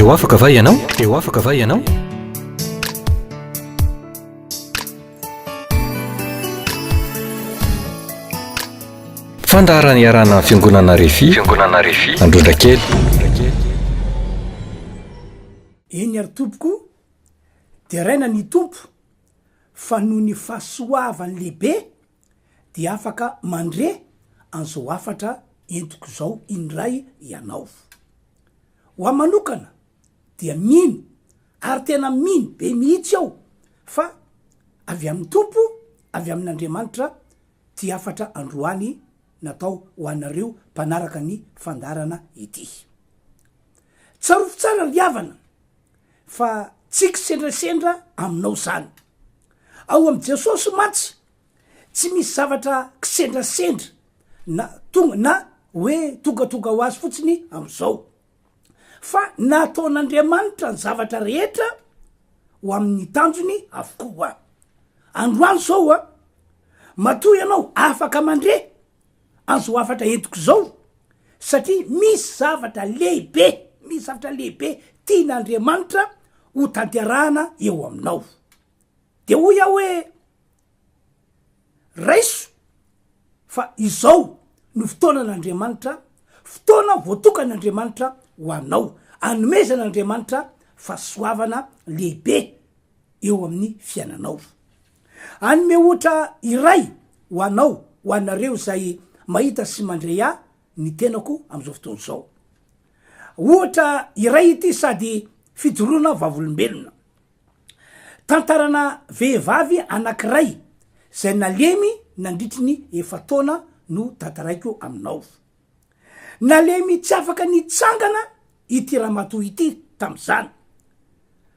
Te ho afaka va ianao? Te ho afaka va ianao? Fandaharana iarahana amin'ny Fiangonana Refi, Fiangonana Refi, Androndrakely. Eny ary tompoko, deraina ny Tompo fa noho ny fahasoavany lehibe dia afaka mandre an'izao hafatra entiko izao indray ianao. Ho ahy manokana dia mino ary tena mino be mihitsy aho fa avy amin'ny Tompo, avy amin'Andriamanitra ity hafatra androany natao ho anareo mpanaraka ny fandaharana ity. Tsarovy tsara ry havana fa tsy kisendrasendra aminao izany. Ao amin'i Jesosy mantsy tsy misy zavatra kisendrasendra na tonga na hoe tongatonga ho azy fotsiny amin'izao. Fa nataon'Andriamanitra ny zavatra rehetra ho amin'ny tanjony avokoa. Androany izao a, matoa ianao afaka mandre an'izao hafatra entiko izao satria misy zavatra lehibe, misy zavatra lehibe tian'Andriamanitra ho tanterahana eo aminao. De hoy aho hoe raiso fa izao no fotoanan'Andriamanitra, fotoana voatokan'Andriamanitra ho anao, anomezan'Andriamanitra fahasoavana lehibe eo amin'ny fiainanao. Hanome ohatra iray ho anao, ho anareo izay mahita sy mandre ahy ny tenako amin'izao fotoana izao. Ohatra iray ity sady fijoroana vavolombelona. Tantarana vehivavy anankiray izay nalemy nandritry ny efa-taona no tantaraiko aminao. Nalemy tsy afaka nitsangana ity ramatoa ity tamin'izany,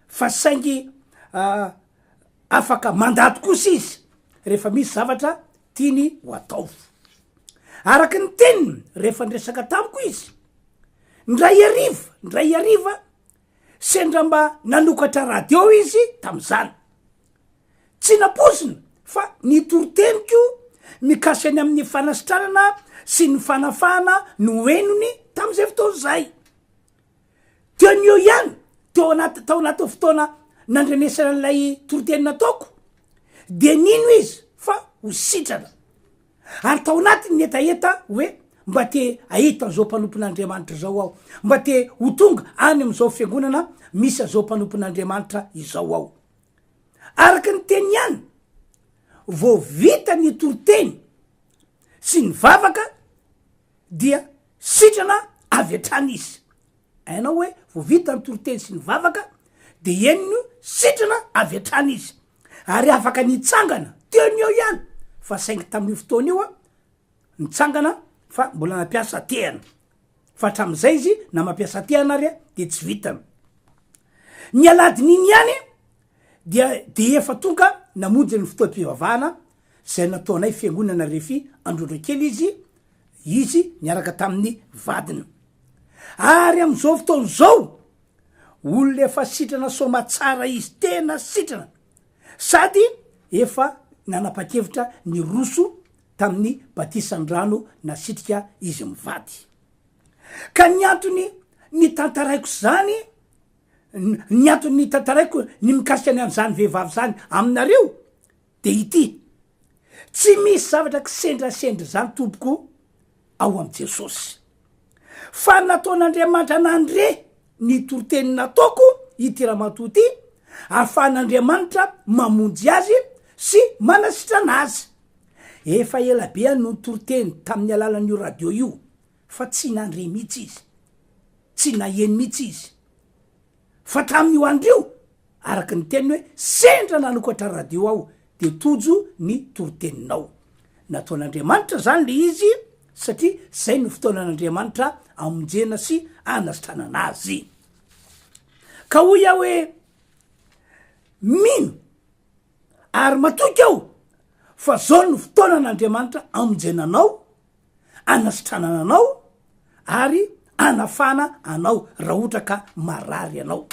fa saingy afaka mandady kosa izy rehefa misy zavatra tiany ho atao. Araka ny teniny rehefa niresaka tamiko izy, ndray hariva, ndray hariva, Sendra mba nanokatra radio izy tamin'izany. Tsy nampoizina fa ny toriteniko mikasika ny amin'ny fanasitranana sy ny fanafahana no henony tamin'izay fotoana izay. Teo no eo ihany, teo anaty, tao anatin'ny fotoana nandrenesana an'ilay toriteny nataoko, dia nino izy fa ho sitrana. Ary tao anatiny ny hetaheta hoe, Mba te hahita an'izao mpanompon'Andriamanitra izao aho. Mba te ho tonga any amin'izao fiangonana misy an'izao mpanompon'Andriamanitra izao aho. Araka ny teny ihany, vao vita ny toriteny sy ny vavaka dia sitrana avy hatrany izy. Hainao hoe vao vita ny toriteny sy ny vavaka de henony sitrana avy hatrany izy ary afaka nitsangana teo ny eo ihany fa saingy tamin'io fotoana io a nitsangana fa mbola nampiasa tehana fa hatramin'izay izy na mampiasa tehana ary a de tsy vitany. Ny aladin'iny ihany dia de efa tonga namonjy ny fotoam-pivavahana zay nataonay fiangonana refi Androndrakely izy izy niaraka tamin'ny vadiny. Ary amin'izao fotoana izao, olona efa sitrana soamatsara izy, tena sitrana, sady efa nanapa-kevitra niroso tamin'ny batisan-drano nasitrika izy mivady. Ka ny antony nitantaraiko izany, ny antony nitantaraiko ny mikasika ny an'izany vehivavy izany aminareo de ity, tsy misy zavatra kisendrasendra izany tompoko ao amin'i Jesosy. Fa nataon'Andriamanitra nandre ny toriteny nataoko ity ramatoa ity, ahafahan'Andriamanitra mamonjy azy sy manasitrana azy. Efa ela be aho no nitoriteny tamin'ny alalan'io radio io, fa tsy nandre mihitsy izy, tsy naheno mihitsy izy. Fa tamin'io andro io, araka ny teniny hoe sendra nanokatra radio aho de tojo ny toriteninao. Nataon'Andriamanitra zany le izy satria zay no fotoanan'Andriamanitra amonjena sy anasitranana azy. Ka hoy aho hoe mino ary matoky aho fa zao no fotoanan'Andriamanitra amonjena anao anasitranana anao ary anafana anao raha ohatra ka marary ianao.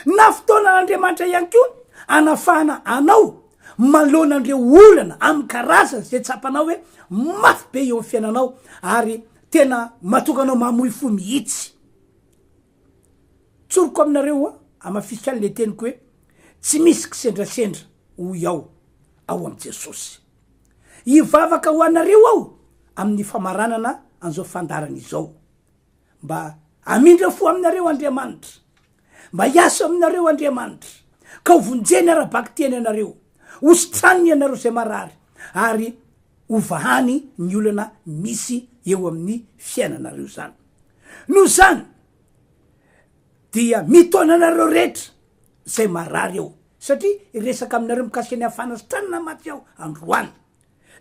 Na fotoanan'Andriamanitra ihany koa anafahana anao manoloana an'ireo olana amin'ny karazany izay tsapanao hoe mafy be eo amin'ny fiainanao ary tena mahatonga anao mamoy fo mihitsy. Tsoriko aminareo hamafisiko ihany le teniko hoe tsy misy kisendrasendra hoy aho ao amin'i Jesosy. Hivavaka ho anareo aho amin'ny famaranana an'izao fandaharana izao. Mba hamindra fo aminareo Andriamanitra. Mba hiasa aminareo Andriamanitra. Ka ho vonjeny ara-bakiteny ianareo. Ho sitraniny ianareo izay marary. Ary ho vahany ny olana misy eo amin'ny fiainanareo izany. Noho izany, dia mitaona anareo rehetra izay marary eo. Satria hiresaka aminareo mikasika ny hafanasitranana mantsy aho androany.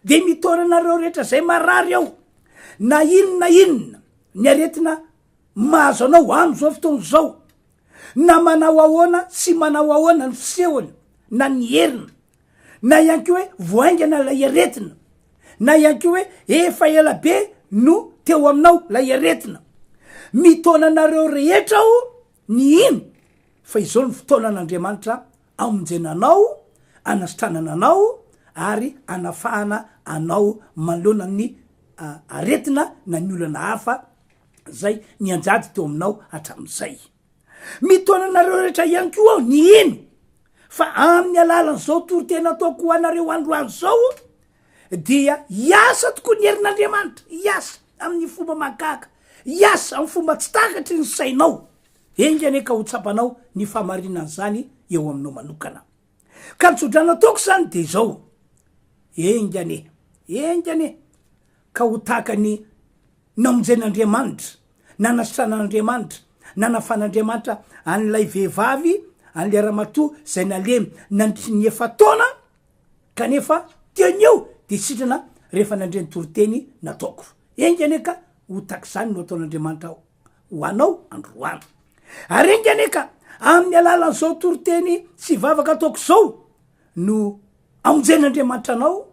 Dia mitaona anareo rehetra izay marary ao, na inona na inona ny aretina mahazo anao amin'izao fotoana izao, na manao ahoana sy manao ahoana ny fisehony na ny heriny, na ihany koa hoe vao haingana ilay aretina, na ihany koa hoe efa ela be no teo aminao ilay aretina. Mitaona anareo rehetra aho ny hino fa izao ny fotoanan'Andriamanitra hamonjena anao, hanasitranana anao ary hanafahana anao manoloana ny aretina na ny olana hafa izay nianjady teo aminao hatramin'izay. Mitaona anareo rehetra ihany koa aho ny hino fa amin'ny alalan'izao toriteny ataoko ho anareo androany izao dia hiasa tokoa ny herin'Andriamanitra, hiasa amin'ny fomba mahagaga, hiasa amin'ny fomba tsy takatry ny sainao. Enga anie ka ho tsapanao ny fahamarinan'izany eo aminao manokana. Ka ny tsodrano ataoko izany dia izao, enga anie, enga anie ka ho tahaka ny namonjen'Andriamanitra, nanasitranan'Andriamanitra, nanafan'Andriamanitra an'ilay vehivavy, an'ilay ramatoa izay nalemy nandritry ny efa-taona, kanefa teo ny eo dia sitrana rehefa nandre ny toriteny nataoko. Enga anie ka ho tahaka izany no ataon'Andriamanitra ho anao androany. Ary enga anie ka amin'ny alalan'izao toriteny sy vavaka ataoko izao no amonjen'Andriamanitra anao,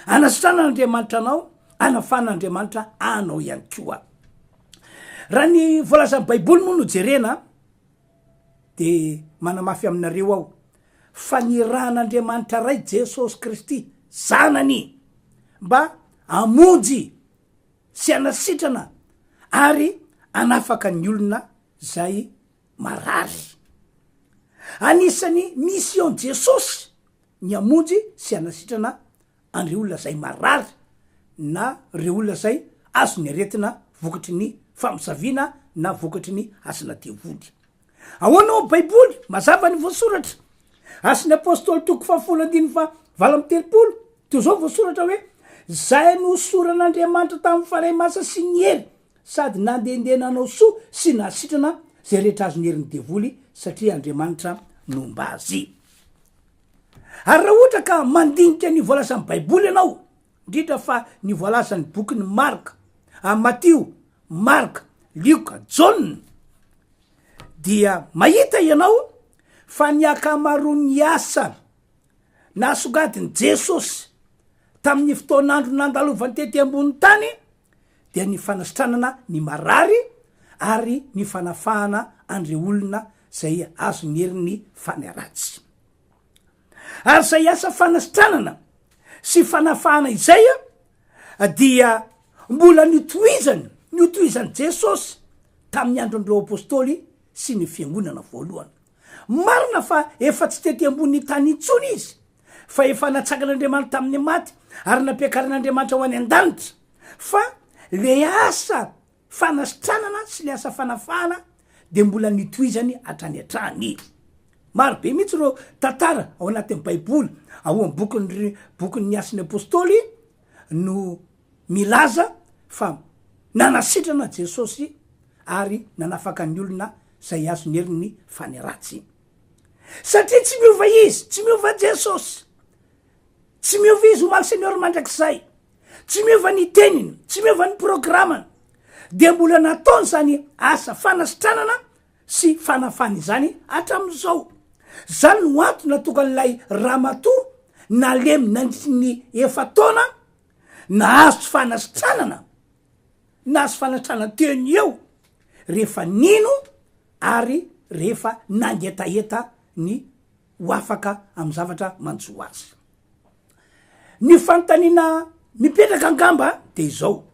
anasitranan'Andriamanitra anao, anafan'Andriamanitra anao ihany koa. Raha ny voalazan'ny Baiboly moa no jerena de manamafy aminareo aho fa nirahan'Andriamanitra Ray Jesosy Kristy Zanany mba hamonjy sy hanasitrana ary hanafaka ny olona zay marary. Anisan'ny mission Jesosy ny hamonjy sy hanasitrana an'ireo olona zay marary na reo olona zay azon'ny aretina vokatry ny famosaviana na vokatry ny asana devoly. Ahoana ao baiboly? Mazava ny voasoratra. Asan'ny Apostoly toko fahafolo andininy faha 38, toy izao voasoratra hoe, Izay nohosoran'Andriamanitra tamin'ny Fanahy Masina sy ny hery, sady nandehandeha nanao soa sy nahasitrana izay rehetra azon'ny herin'ny devoly, satria Andriamanitra nomba azy. Ary raha ohatra ka mandinika ny voalazan'ny Baiboly ianao, indrindra fa ny voalazan'ny bokin'i Marka, Matio, Marka, Lioka, Jaona, dia mahita ianao fa ny ankamaroan'ny asa nasongadin'i Jesosy tamin'ny fotoan'andro nandalovany tety ambony tany dia ny fanasitranana ny marary ary ny fanafahana an'ireo olona izay azon'ny herin'ny fanahy ratsy. Ary izay asa fanasitranana sy fanafahana izay dia mbola nitohizany, notohizan'i Jesosy tamin'ny andron'ireo apostoly sy ny fiangonana voalohany. Marina fa efa tsy tety ambonin'ny tany intsony izy, fa efa natsangan'Andriamanitra tamin'ny maty ary nampiakarin'Andriamanitra ho any an-danitra, fa le asa fanasitranana sy le asa fanafahana de mbola nitohizany hatrany hatrany. Maro be mihitsy ireo tantara ao anatin'ny Baiboly, ao amin'ny bokin'ny bokin'ny Asan'ny Apostoly no milaza fa nanasitrana Jesosy ary nanafaka ny olona izay azon'ny herin'ny fanahy ratsy. Satria tsy miova Izy, tsy miova Jesosy. Tsy miova Izy omaly sy anio ary mandrakizay. Tsy miova ny teniny, tsy miova ny programany. Dia mbola nataony izany asa fanasitranana sy fanafana izany hatramin'izao. Izany no antony nahatonga an'ilay ramatoa nalemy nandritry ny efa-taona nahazo fanasitranana, nahazo fanasitranana teo no eo rehefa nino ary rehefa nangetaheta ny ho afaka amin'ny zavatra manjo azy. Ny fanontaniana mipetraka angamba de izao,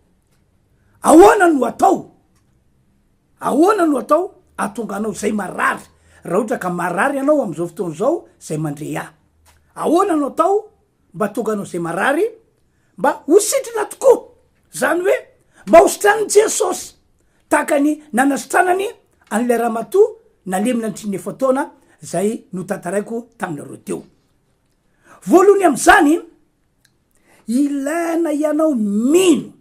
ahoana no atao? Ahoana no atao? ahatonga anao izay marary, raha ohatra ka marary ianao amin'izao fotoana izao izay mandre ahy? Ahoana no atao mba hahatonga anao izay marary mba ho sitrana tokoa? Izany hoe mba ho sitranin'i Jesosy tahaka ny nanasitranany an'ilay ramatoa nalemy nandritry ny efa-taona izay notantaraiko taminareo teo. Voalohany amin'izany, ilaina ianao mino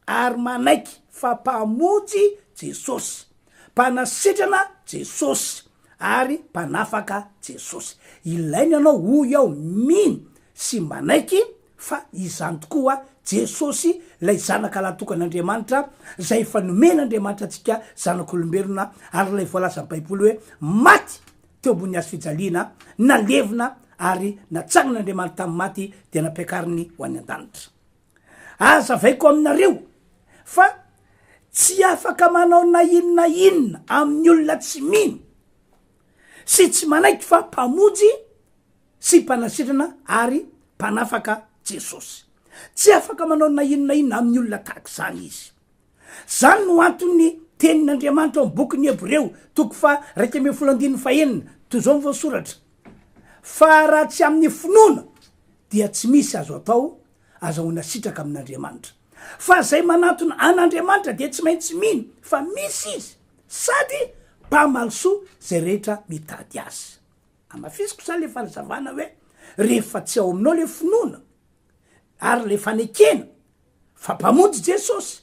ary manaiky fa Mpamonjy Jesosy, Mpanasitrana Jesosy, ary Mpanafaka Jesosy. Ilaina ianao hoy aho mino sy manaiky fa izany tokoa Jesosy ilay Zanaka lahatokan'Andriamanitra izay efa nomen'Andriamanitra antsika zanak'olombelona ary ilay voalazan'ny Baiboly hoe maty teo ambony hazo fijaliana, nalevina ary natsangan'Andriamanitra tamin'ny maty dia nampiakariny ho any an-danitra. Azavaiko aminareo fa tsy afaka manao na inona inona amin'ny olona tsy mino sy tsy manaiky fa Mpamonjy sy Mpanasitrana ary Mpanafaka Jesosy. Tsy afaka manao na inona inona amin'ny olona tahaka izany Izy. Izany no anton'ny tenin'Andriamanitra ao amin'ny bokin'ny Hebreo, toko faha 11 andininy fahenina, toy izao no voasoratra, Fa raha tsy amin'ny finoana dia tsy misy azo atao azahoana sitraka amin'Andriamanitra. Fa izay manantona an'Andriamanitra dia tsy maintsy mino fa misy Izy, sady mpamaly soa izay rehetra mitady Azy. Hamafisiko izany ilay fanazavana hoe rehefa tsy ao aminao ilay finoana ary ilay fanekena fa Mpamonjy Jesosy,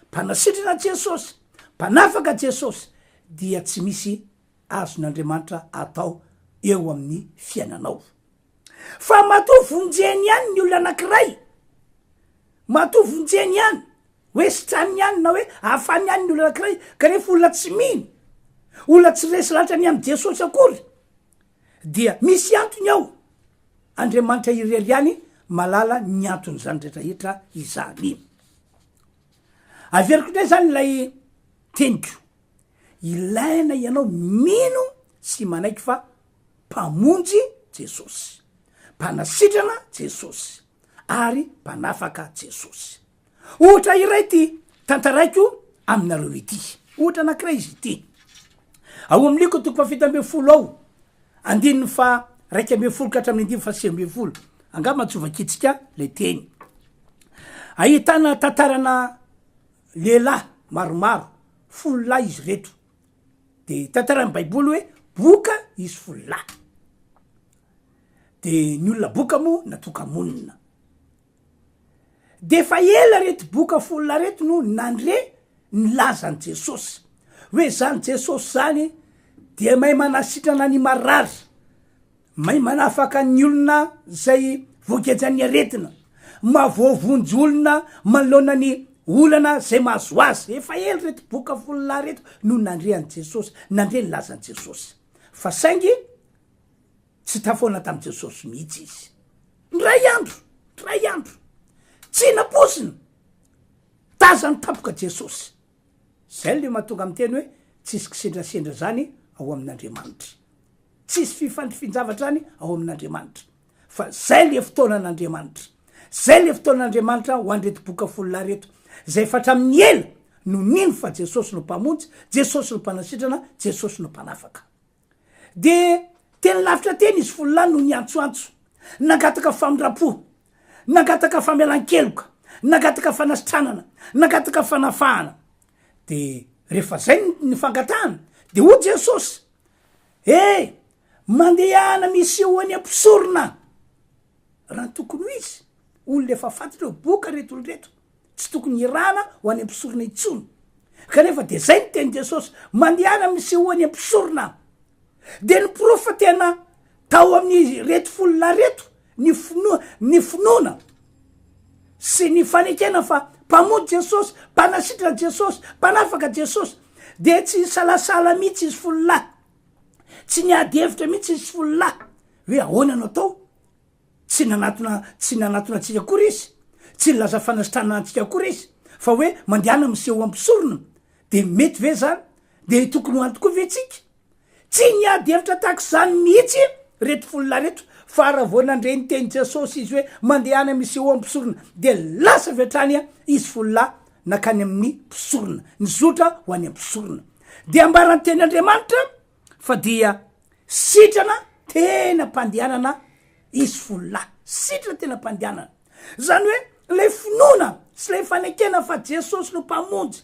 Mpanasitrana Jesosy, Mpanafaka Jesosy dia tsy misy azon'Andriamanitra atao eo amin'ny fiainanao. Fa matoa vonjeny ihany ny olona anankiray, matoa vonjeny ihany, hoe sitraniny ihany na hoe ahafany ihany ny olona anankiray, kanefa olona tsy mino, olona tsy resy lahatra ny amin'i Jesosy akory, dia misy antony ao. Andriamanitra irery ihany mahalala ny anton'izany rehetrarehetra izany. Averiko indray izany ilay teniko. Ilaina ianao mino sy manaiky fa Mpamonjy Jesosy, Mpanasitrana Jesosy, ary Mpanafaka Jesosy. Ohatra iray ity tantaraiko aminareo ity. Ohatra anankiray izy ity. Ao amin'ny Lioka toko fahafito ambin'ny folo ao, andininy faha 11 ka hatramin'ny andininy faha 19. Angamba tsy ho vakintsika ilay teny. Ahitana tantarana lehilahy maromaro, folo lahy izy ireto. De tantarain'ny Baiboly hoe boka izy folo lahy. De ny olona boka moa natoka-monina. De efa ela reto boka folo lahy reto no nandre ny lazan'i Jesosy, hoe zany Jesosy zany dia mahay manasitrana ny marary, mahay manafaka ny olona zay voagejan'ny aretina, mahavoavonjy olona manoloana ny olana zay mahazo azy. Efa ela reto boka folo lahy reto no nandre an'i Jesosy, nandre ny lazan'i Jesosy. Fa saingy Tsy tafaona tamin'i Jesosy mihitsy izy. Indray andro, indray andro, tsy nampoizina, tazany tampoka Jesosy. Izay le mahatonga miteny hoe tsisy kisendrasendra zany ao amin'Andriamanitra. Tsisy fifandrifin-javatra any ao amin'Andriamanitra. Fa zay le fotoanan'Andriamanitra. Zay le fotoanan'Andriamanitra ho an'ireto boka folo lahy reto, izay efa hatramin'ny ela no nino fa Jesosy no Mpamonjy, Jesosy no Mpanasitrana, Jesosy no Mpanafaka. Dia teny lavitra teny izy folo lahy no niantsoantso, nangataka famindram-po, nangataka famelan-keloka, nangataka fanasitranana, nangataka fanafahana. Dia rehefa zay ny fangatahana, dia hoy Jesosy, E! mandehana miseho any am-pisorona. Raha ny tokony ho izy, olona efa fantatra hoe boka reto olona reto, Tsy tokony hirana ho any am-pisorona intsony. Kanefa dia zay ny tenin'i Jesosy, mandehana misehoa any am-pisorona. Dia ny porofo fa tena tao amin'ireto folo lahy reto ny finoa, ny finoana sy ny fanekena fa Mpamonjy Jesosy, Mpanasitrana Jesosy, Mpanafaka Jesosy, dia tsy nisalasala mihitsy izy folo lahy. Tsy niady hevitra mihitsy izy folo lahy hoe ahoana no atao. Tsy nanatona tsy nanatona antsika akory izy, tsy nilaza fanasitranana antsika akory izy, fa hoe mandehana miseho am-pisorona, de mety ve zany? De tokony ho any tokoa ve tsika? Tsy niady hevitra tahaka izany mihitsy reto folo lahy reto, fa raha vao nandre ny tenin'i Jesosy izy hoe mandehana miseho am-pisorona, de lasa avy hatrany izy folo lahy nankany amin'ny mpisorona, nizotra ho any am-pisorona. Dia ambaran'ny teny Andriamanitra fa dia sitrana tena am-pandehanana izy fololahy. Sitrana tena am-pandehanana. Zany hoe ilay finoana sy ilay fanekena fa Jesosy no Mpamonjy,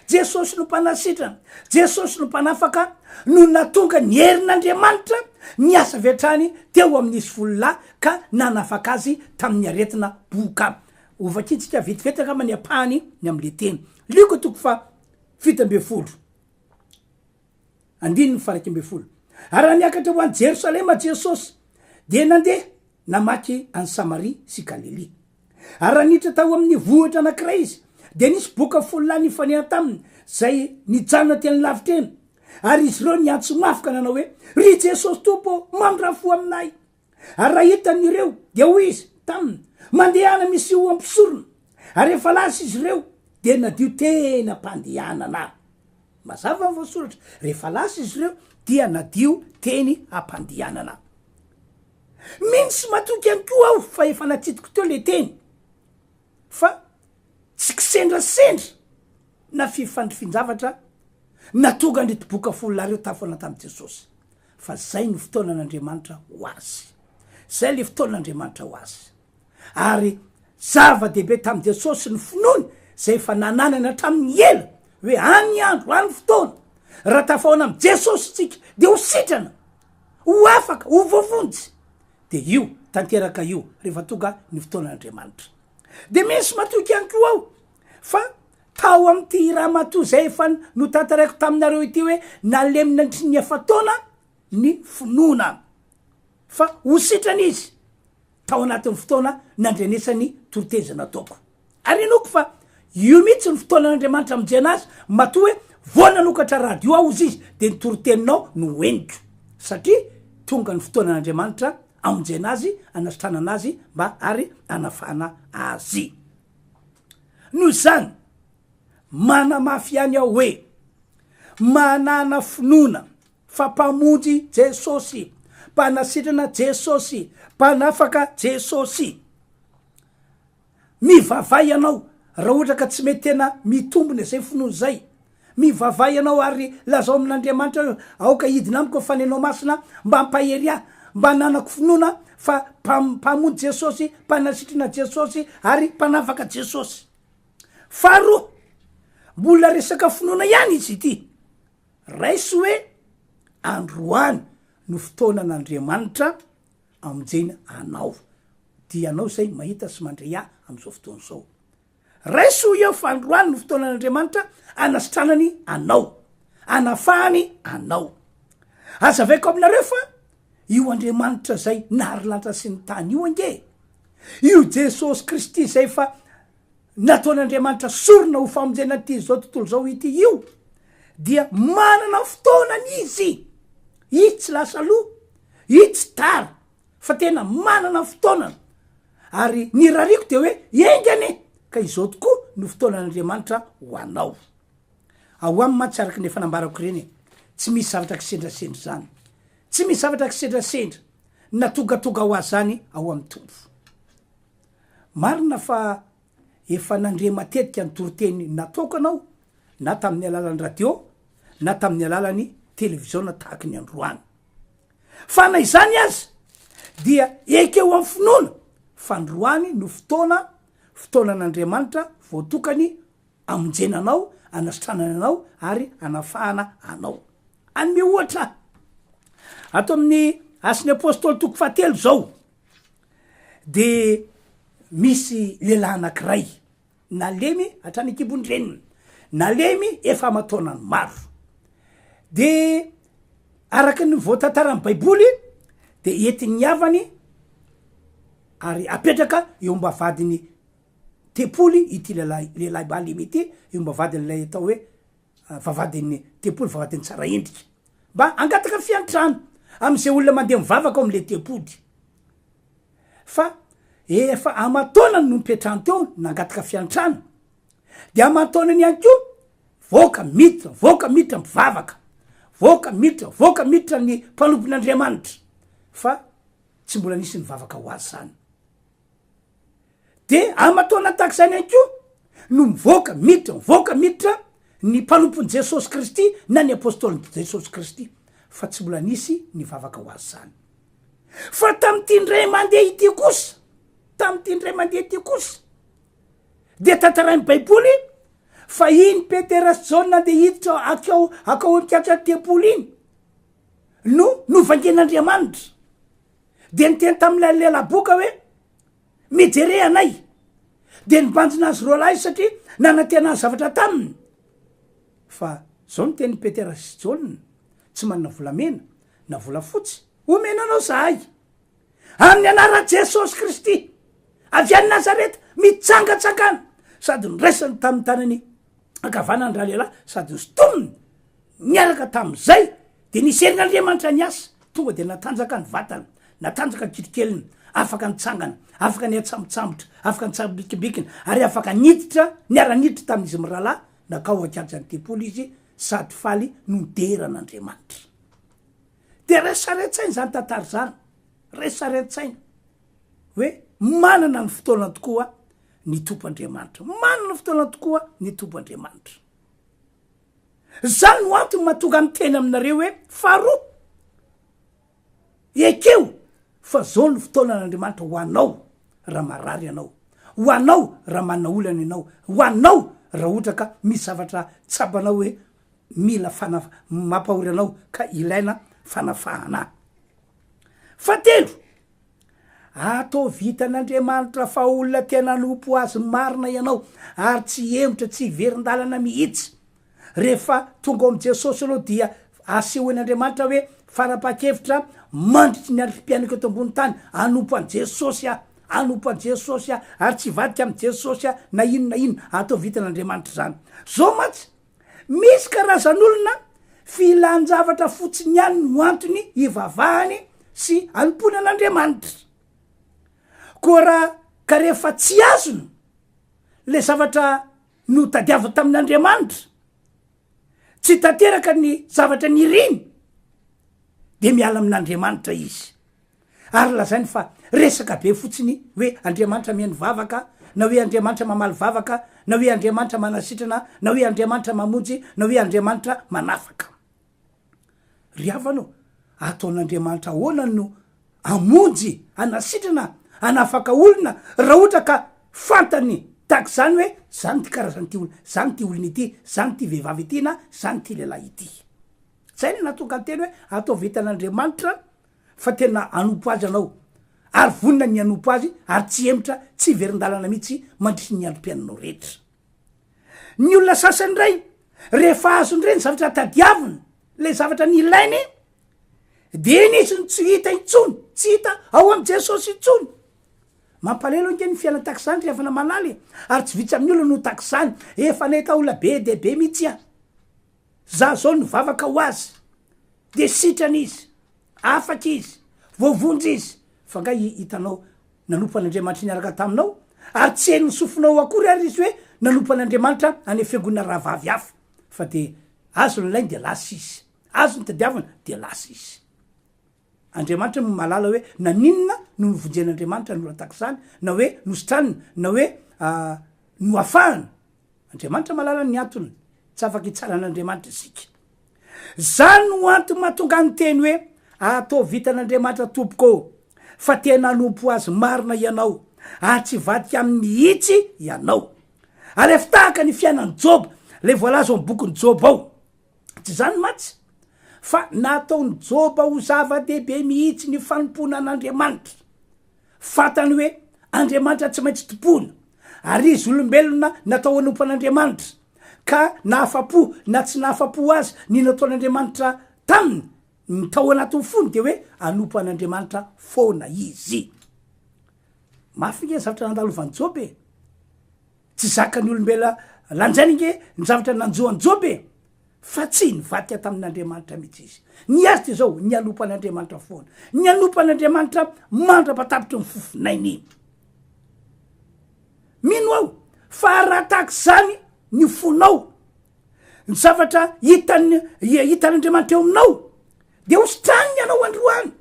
Jesosy no Mpanasitrana, Jesosy no Mpanafaka no nahatonga ny herin'Andriamanitra niasa avy hatrany teo amin'izy fololahy ka nanafaka azy tamin'ny aretina boka. Hovakintsika vetivety angamba ny ampahany ny amin'ilay teny. Lioka toko faha 17. Andininy faha 11. Ary raha niakatra ho any Jerosalema Jesosy, dia nandeha namaky an'i Samaria sy Galilia. Ary raha niditra tao amin'ny vohitra anankiray izy, dia nisy boka fololahy nifanena taminy, izay nijanona teny lavitra eny. Ary izy ireo niantso mafy ka nanao hoe, Ry Jesosy Tompo ô, mamindrà fo aminay! Ary raha hitany ireo, dia hoy izy taminy, Mandehana misehoa mpisorona. Ary rehefa lasa izy ireo, dia nadio teny am-pandehanana. Mazava ny voasoratra, rehefa lasa izy ireo, dia nadio teny am-pandehanana. Mino sy matoky ihany koa aho fa efa natsidiko teo le teny, fa tsy kisendrasendra na fifandrifin-javatra nahatonga an'ireto boka fololahy ireo tafahoana tamin'i Jesosy. Fa zay no fotoanan'Andriamanitra ho azy. Zay le fotoanan'Andriamanitra ho azy. Ary zava-dehibe tamin'i Jesosy ny finoany zay efa nananany hatramin'ny ela hoe any andro, any fotoana, raha tafahoana amin'i Jesosy isika de ho sitrana, ho afaka, ho voavonjy. De io tanteraka io rehefa tonga ny fotoanan'Andriamanitra. De misy matoky ihany koa aho fa tao amin'ity ramatoa izay efa notantaraiko taminareo ity hoe nalemy nandritry ny efa-taona ny finoana fa ho sitrana izy tao anatin'ny fotoana nandrenesany toriteny nataoko. Ary inoako fa io mihitsy ny fotoanan'Andriamanitra hamonjena azy, matoa hoe vao nanokatra radio aho hozy izy de ny toriteninao no henoko, satria tonga ny fotoanan'Andriamanitra hamonjena azy, hanasitranana azy mba ary hanafahana azy. Noho izany, manamafy ihany aho hoe, manàna finoana fa Mpamonjy Jesosy, Mpanasitrana Jesosy, Mpanafaka Jesosy. Mivavaha ianao raha ohatra ka tsy mety tena mitombina izay finoana izay. Mivavaha ianao ary lazao amin'Andriamanitra hoe, Aoka hidina amiko ny Fanenao Masina mba hampahery ahy, mba hananako finoana fa Mpamonjy Jesosy, Mpanasitrana Jesosy ary Mpanafaka Jesosy. Faharoa, mbola resaka finoana ihany izy ity. Raiso hoe androany no fotoanan'Andriamanitra amonjena anao. Dia ianao izay mahita sy mandre ahy amin'izao fotoana izao. Raiso hoy aho fa androany no fotoanan'Andriamanitra anasitranany anao, anafahany anao. Azavaiko aminareo fa io Andriamanitra izay nahary lanitra sy ny tany io ange, io Jesosy Kristy izay efa nataon'Andriamanitra sorona ho famonjena an'ity izao tontolo izao ity io, dia manana fotoanany Izy. Izy tsy lasa aloha, Izy tsy tara, fa tena manana fotoanana. Ary ny irariako dia hoe enga anie ka izao tokoa no fotoanan'Andriamanitra ho anao. Ao aminy mantsy araka ny efa nambarako ireny e, tsy misy zavatra kisendrasendra izany. Tsy misy zavatra kisendrasendra na tongatonga ho azy izany ao amin'ny Tompo. Marina fa efa nandre matetika ny toriteny nataoko ianao na tamin'ny alalan'ny radio na tamin'ny alalan'ny televiziona tahaky ny androany. Fa na izany aza dia ekeo amin'ny finoana fa androany no fotoana, fotoanan'Andriamanitra voatokany hamonjena anao, hanasitranany anao ary hanafahana anao. Hanome ohatra aho. Ato amin'ny Asin'ny Apostoly toko fahatelo izao dia misy lehilahy anankiray Nalemy hatrany an-kibon'ny reniny. Nalemy efa aman-taonany maro. De araka ny voatantaran'ny Baiboly de entin'ny havany ary apetraka eo am-bavahadin'ny tempoly ity lehilahy lehilahy malemy ity, eo am-bavahadin'ilay atao hoe vavahadin'ny tempoly, vavahadin'ny tsara endrika, mba hangataka fiantrana amin'izay olona mandeha mivavaka ao amin'ilay tempoly. Fa efa aman-taonany no nipetrahany teo nangataka fiantrana, de aman-taonany ihany koa voaka miditra, voaka miditra mpivavaka, voaka miditra, voaka miditra ny mpanompon'Andriamanitra, fa tsy mbola nisy nivavaka ho azy zany. De aman-taonany tahaka izany ihany koa no mivoaka miditra, mivoaka miditra. ny mpanompon'i Jesosy Kristy na ny apôstôlin'i Jesosy Kristy, fa tsy mbola nisy nivavaka ho azy izany. Fa tamin'ity indray mandeha ity kosa, tamin'ity indray mandeha ity kosa, dia tantarain'ny Baiboly fa iny Petera sy Jaona andeha hiditra akao akao amikatsa ny tempoly iny no novangen'Andriamanitra. Dia niteny tamin'ilay lehilahy boka hoe, Mijere anay. Dia nibanjina azy roalahy izy satria nanantena zavatra taminy. Fa zao no tenin'i Petera sy Jaona, Tsy manana volamena na volafotsy omena anao izahay. Amin'ny anaran'i Jesosy Kristy, avy any Nazareta, mitsangantsangana. Sady noraisiny tamin'ny tanany ankavanany ralehilahy sady nosintominy niaraka tamin'izay dia nisy herin'Andriamanitra niasa, tonga dia natanjaka ny vatany, natanjaka ny kitrokeliny, afaka nitsangana, afaka niatsambotsambotra, afaka nitsambikimbikina ary afaka niditra, niara-niditra tamin'izy mirahalahy nankao an-kianjan'ny tempoly izy sady faly no nidera an'Andriamanitra. Dia raiso sary an-tsaina izany tantara izany, raiso sary an-tsaina hoe manana ny fotoanany tokoa ny Tompo Andriamanitra, manana ny fotoanany tokoa ny Tompo Andriamanitra. Zany no antony mahatonga miteny aminareo hoe faharoa, ekeo fa zao no fotoanan'Andriamanitra ho anao raha marary ianao, ho anao raha manana olana ianao, ho anao raha ohatra ka misy zavatra tsapanao hoe mila fana- mampahory anao ka ilaina fanafahana. Fahatelo, ataovy hitan'Andriamanitra fa olona tena hanompo Azy marina ianao ary tsy hihemotra, tsy hiverin-dalana mihitsy. Rehefa tonga ao amin'i Jesosy ianao dia asehon'Andriamanitra hoe fanapahan-kevitra mandritry ny androm-piainako eto ambony tany, hanompo an'i Jesosy aho, hanompo an'i Jesosy aho ary tsy hivadika amin'i Jesosy aho na inona na inona. Ataovy hitan'Andriamanitra izany. Zao mantsy, Misy karazan'olona filan-javatra fotsiny ihany no antony hivavahany sy hanompoany an'Andriamanitra. Koa raha ka rehefa tsy azony le zavatra notadiaviny tamin'Andriamanitra, tsy tanteraka ny zavatra niriny, de miala amin'Andriamanitra izy. Ary lazainy fa resaka be fotsiny hoe Andriamanitra mihaino vavaka, na hoe Andriamanitra mamaly vavaka, na hoe Andriamanitra manasitrana, na hoe Andriamanitra mamonjy, na hoe Andriamanitra manafaka. Ry havana ô, ataon'Andriamanitra ahoana no hamonjy, hanasitrana, hanafaka olona raha ohatra ka fantany tahaka izany hoe zany ity karazan'ity olona, zany ity olona ity, zany ity vehivavy ity na zany ity lehilahy ity. Zay no nahatonga ny teny hoe ataovy hitan'Andriamanitra fa tena hanompo azy ianao ary vonona ny hanompo azy ary tsy hihemotra, tsy hiverin-dalana mihitsy mandritry ny androm-piainanao rehetra. Ny olona sasany indray, rehefa azony ireny zavatra tadiaviny, ilay zavatra nilainy, dia iny izy no tsy hita intsony, tsy hita ao amin'i Jesosy intsony. Mampalahelo ange ny fiainana tahaka izany ry havana malala e, ary tsy vitsy amin'ny olona no tahaka izany, efa nahita olona be dia be mihitsy aho. Za zao nivavaka ho azy de sitrana izy, afaka izy, voavonjy izy, fa nga hitanao nanompo an'Andriamanitra niaraka taminao ary tsy henon'ny sofinao akory ary izy hoe nanompo an'Andriamanitra any fiangonana rahavavy hafa fa de azony ny lainy de lasa izy, azo ny tadiavina de lasa izy. Andriamanitra no mahalala hoe naninona no novonjen'Andriamanitra ny olona tahaka izany na hoe nositranina na hoe noafahana. Andriamanitra mahalala ny antony, tsy afaka hitsara an'Andriamanitra isika. Zany no antony mahatonga ny teny hoe ataovy vitan'Andriamanitra tompoko ô, fa tena hanompo azy marina ianao ary tsy hivadika aminy mihitsy ianao. Alefo tahaka ny fiainan'i Joba, ilay voalaza ao amin'ny bokin'i Joba ao. Tsy izany mantsy fa nataon'i Joba ho zava-dehibe mihitsy ny fanompoana an'Andriamanitra. Fantany hoe Andriamanitra tsy maintsy tompoina, ary izy olombelona natao hanompo an'Andriamanitra, ka na afa-po na tsy nahafa-po azy ny nataon'Andriamanitra taminy, ny tao anatin'ny fony dia hoe hanompo an'Andriamanitra foana izy. Mafy nge ny zavatra nandalovan'i Joba e! Tsy zakan'ny olombelona lanjaina nge ny zavatra nanjo an'i Joba e! Fa tsy nivadika tamin'Andriamanitra mihitsy izy. Ny azy dia izao, ny hanompo an'Andriamanitra foana. Ny hanompo an'Andriamanitra mandra-patapitry ny fofonainy. Mino aho fa raha tahaka izany ny fonao, ny zavatra hitan'ny hitan'Andriamanitra eo aminao, dia ho sitraniny ianao androany.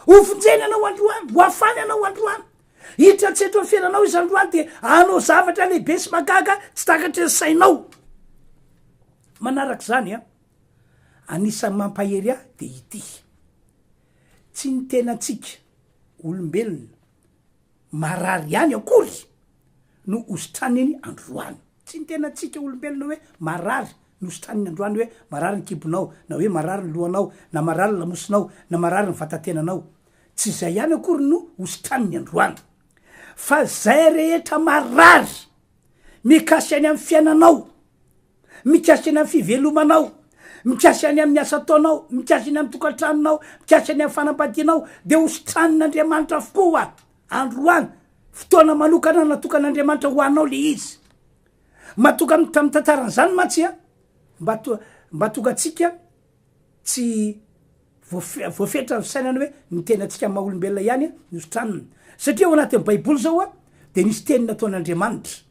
Ho vonjena ianao androany, ho afany ianao androany. Hiditra an-tsetra ny fiainanao izy androany dia hanao zavatra lehibe sy mahagaga tsy takatry ny sainao. Manarak'izany an, anisan'ny mampahery ahy dia ity, tsy ny tenantsika olombelona marary ihany akory no hositraniny androany. Tsy ny tenantsika olombelona hoe marary no hositraniny androany hoe marary ny kibonao, na hoe marary ny lohanao, na marary ny lamosinao, na marary ny vatatenanao. Tsy izay ihany akory no hositraniny androany. Fa izay rehetra marary mikasika ny amin'ny fiainanao, mikasika ny amin'ny fivelomanao, mikasika ny amin'ny asa ataonao, mikasika ny amin'ny tokantranonao, mikasika ny amin'ny fanambadianao, dia ho sitranin'Andriamanitra avokoa androany. Fotoana manokana natokan'Andriamanitra ho anao le izy. Matoka amin'ny tantaran'izany mantsy a, mba to- mba tonga antsika tsy voafe- voafetra ny fisainana hoe ny tenantsika maha olombelona ihany no sitranina. Satria ao anatin'ny baiboly zao a, de nisy teny nataon'Andriamanitra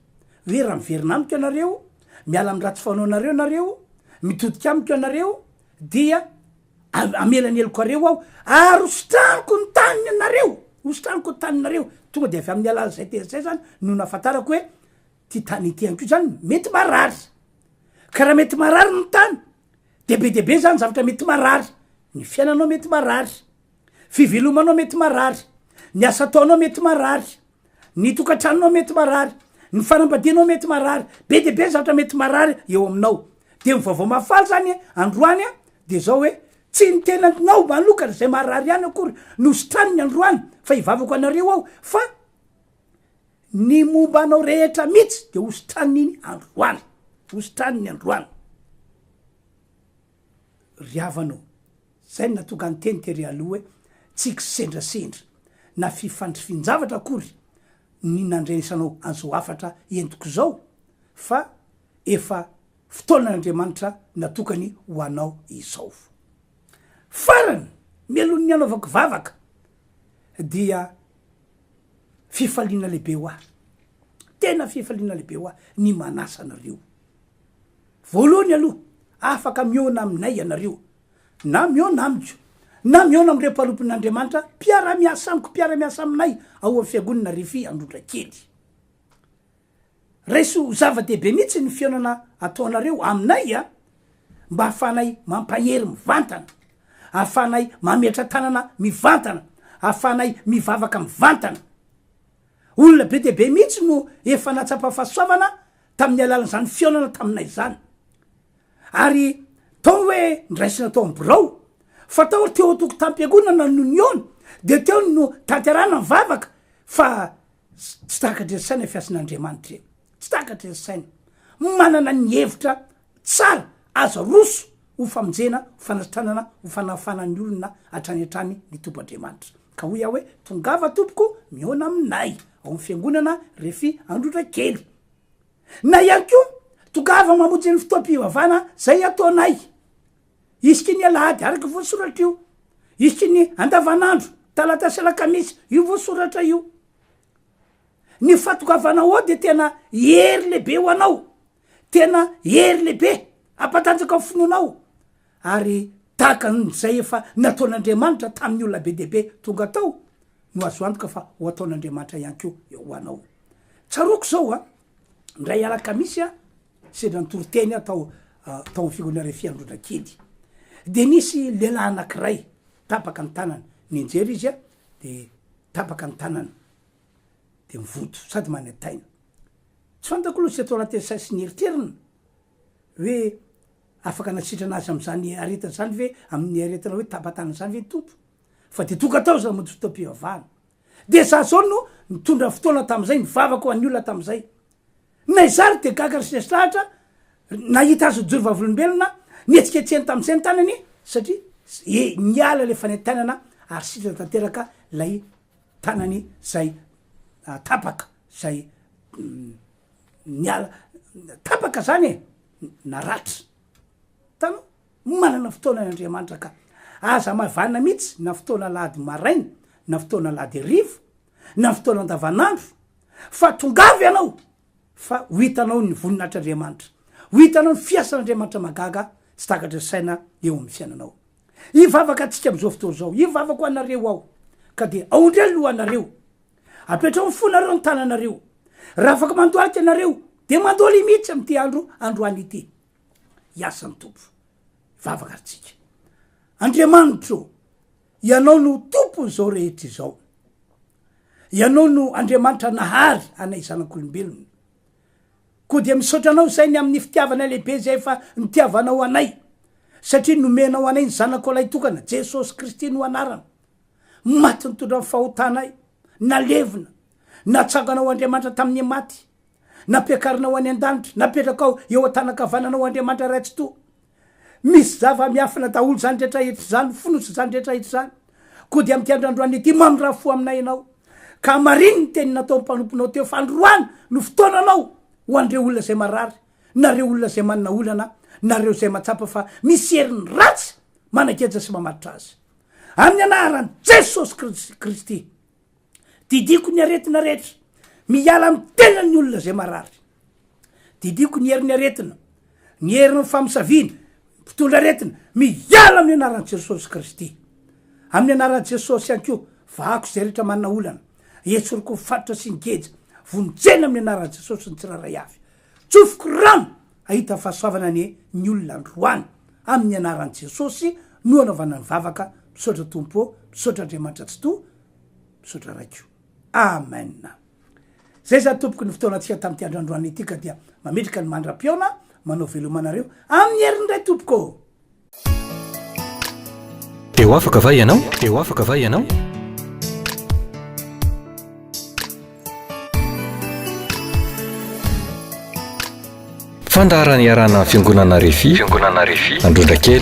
hoe raha miverina amiko ianareo, miala amin'ny ratsy fanaonareo nareo, mitodika amiko ianareo, dia hamela ny helokareo aho, ary ho sitraniko ny taninareo, ho sitraniko ny taninareo. Tonga de avy amin'ny alalan'izay teny izay zany no nahafantarako hoe ty tany ity ihany koa zany mety marary. Ka raha mety marary ny tany, De be dia be zany zavatra mety marary, ny fiainanao mety marary, fivelomanao mety marary, ny asa ataonao mety marary, ny tokantranonao mety marary, ny fanambadianao mety marary, be dia be ny zavatra mety marary eo aminao. De ny vaovao mahafaly zany androany a, de zao hoe tsy ny tenanao manokana zay marary ihany akory no sitraniny androany fa hivavako anareo aho fa ny momba anao rehetra mihitsy de hositraniny androany, hositraniny androany. Ry havana ô, zay no nahatonga ny teny tery aloha hoe tsy kisendrasendra na fifandrifin-javatra akory ny nandrenesanao an'izao hafatra entiko izao fa efa fotoanan'Andriamanitra natokany ho anao izao. Farany, mialoha ny hanaovako vavaka dia Fifaliana lehibe ho ahy, tena fifaliana lehibe ho ahy ny manasa anareo. Voalohany aloha, afaka mihaona aminay ianareo, na mihaona amiko, na mihaona amin'ireo mpanompon'Andriamanitra mpiara-miasa amiko, mpiara-miasa aminay ao amin'ny Fiangonana Refi Androndrakely. Raiso ho zava-dehibe mihitsy ny fihaonana ataonareo aminay a, mba hahafahanay mampahery mivantana, hahafahanay mametra-tanana mivantana, hahafahanay mivavaka mivantana. Olona be dia be mihitsy no efa nahatsapa fahasoavana tamin'ny alalan'izany fihaonana taminay izany. Ary tao ny hoe ndraisina tao amin'ny birao, fa tao teo an-tokotam-piangonana no nihaona, dia teo no tanterahana ny vavaka, fa Tsy takatry ny saina fiasan'Andriamanitra e. Tsy takatry ny saina. Manana ny hevitra tsara azo aroso ho famonjena, ho fanasitranana, ho fanafana ny olona hatrany hatrany ny Tompo Andriamanitra. Ka hoy aho hoe, tongava tompoko mihaona aminay ao amin'ny fiangonana Refi Androndrakely. Na ihany koa, tongava mamonjy ny fotoam-pivavahana izay ataonay. Isaky ny alahady araka voasoratra io, isaky ny andavanandro, talata sy alakamisy, io voasoratra io. Ny fahatongavanao ao de tena hery lehibe ho anao, tena hery lehibe hampatanjaka ny finoanao, ary tahaka an'izay efa nataon'Andriamanitra tamin'ny olona be dia be tonga tao no azo antoka fa ho ataon'Andriamanitra ihany koa eo ho anao. Tsaroako zao a, indray alakamisy a, Sendra nitory teny aho tao tao amin'ny fiangonana Refi Androndrakely. Dia nisy lehilahy anankiray tapaka ny tanany. Nianjera izy dia tapaka ny tanany. Dia mivoto sady manaintaina. Tsy fantako aloha izay tao anatin'ny sainy sy ny eritreriny hoe afaka nasitrana azy amin'izany aretina izany ve, amin'ny aretina hoe tapa-tanana izany ve ny Tompo. Fa dia tonga tao izy namonjy fotoam-pivavahana. Dia za zao no nitondra fotoana tamin'izay, nivavaka ho an'ny olona tamin'izay. Na izaho ary dia gaga sy resy lahatra nahita azy nijoro vavolombelona, nihetsiketsehiny tamin'izay ny tanany satria e niala ilay fanaintainana ary sitrana tanteraka ilay tanany zay tapaka, zay niala, tapaka zany e, naratra. Hitanao? Manana fotoana Andriamanitra ka. Aza mavanina mihitsy na fotoana alahady maraina, na fotoana alahady hariva, na fotoana andavanandro, fa tongava ianao fa ho hitanao ny voninahitr'Andriamanitra, ho hitanao ny fiasan'Andriamanitra mahagaga tsy takatry ny saina eo amin'ny fiainanao. Hivavaka antsika amin'izao fotoana izao, hivavaka ho anareo aho, ka dia aondreo ny lohanareo, apetraho ny fonareo ny tananareo, raha afaka mandohalika ianareo, dia mandohalia mihitsy amin'ity andro androany ity. Hiasa ny Tompo. Hivavaka ary tsika. Andriamanitro ô, Ianao no Tompon'izao rehetra izao. Ianao no Andriamanitra nahary anay zanak'olombelona. Koa dia misaotra Anao izay ny amin'ny fitiavana lehibe izay efa nitiavanao anay, satria nomenao anay ny Zanakao Lahitokana, Jesosy Kristy no anarany. Maty nitondra ny fahotanay, nalevina, natsanganao Andriamanitra tamin'ny maty, nampiakarinao any an-danitra, napetrakao eo an-tanan-kavananao Andriamanitra Ray Tsitoha. Misy zava-miafina daholo izany rehetra rehetra izany, fonosy izany rehetra rehetra izany. Koa dia amin'ity andro androany ity, mamindrà fo aminay Ianao, ka hamarino ny teny nataon'ny mpanomponao teo fa androany no fotoananao ho an'ireo olona izay marary, na ireo olona izay manana olana, na ireo izay mahatsapa fa misy heriny ratsy manageja sy mamatotra azy. Amin'ny anaran'i Jesosy Kristy, didiako ny aretina rehetra, miala amin'ny tenan'ny olona izay marary. Didiako ny herin'ny aretina, ny herin'ny famosaviana, mpitondra aretina, miala amin'ny anaran'i Jesosy Kristy. Amin'ny anaran'i Jesosy ihany koa, vahako izay rehetra manana olana, esoriko ny fatotra sy ny geja, vonjena amin'ny anaran'i Jesosy ny tsirairay avy. Tsofiko rano hahita fahasoavana anie ny olona androany. Amin'ny anaran'i Jesosy no anaovana ny vavaka, misaotra Tompo ô, misaotra Andriamanitra Tsitoha, misaotra Raiko. Amen. Zay zany tompoko ny fotoanantsika tamin'ity andro androany ity ka dia mametraka ny mandra-pihaona manao veloma anareo amin'ny heriny indray tompoko ô. Dia ho afaka va ianao? Dia ho afaka va ianao? Fandaharana iarahana amin'ny Fiangonana Refi, Fiangonana Refi, Androndrakely.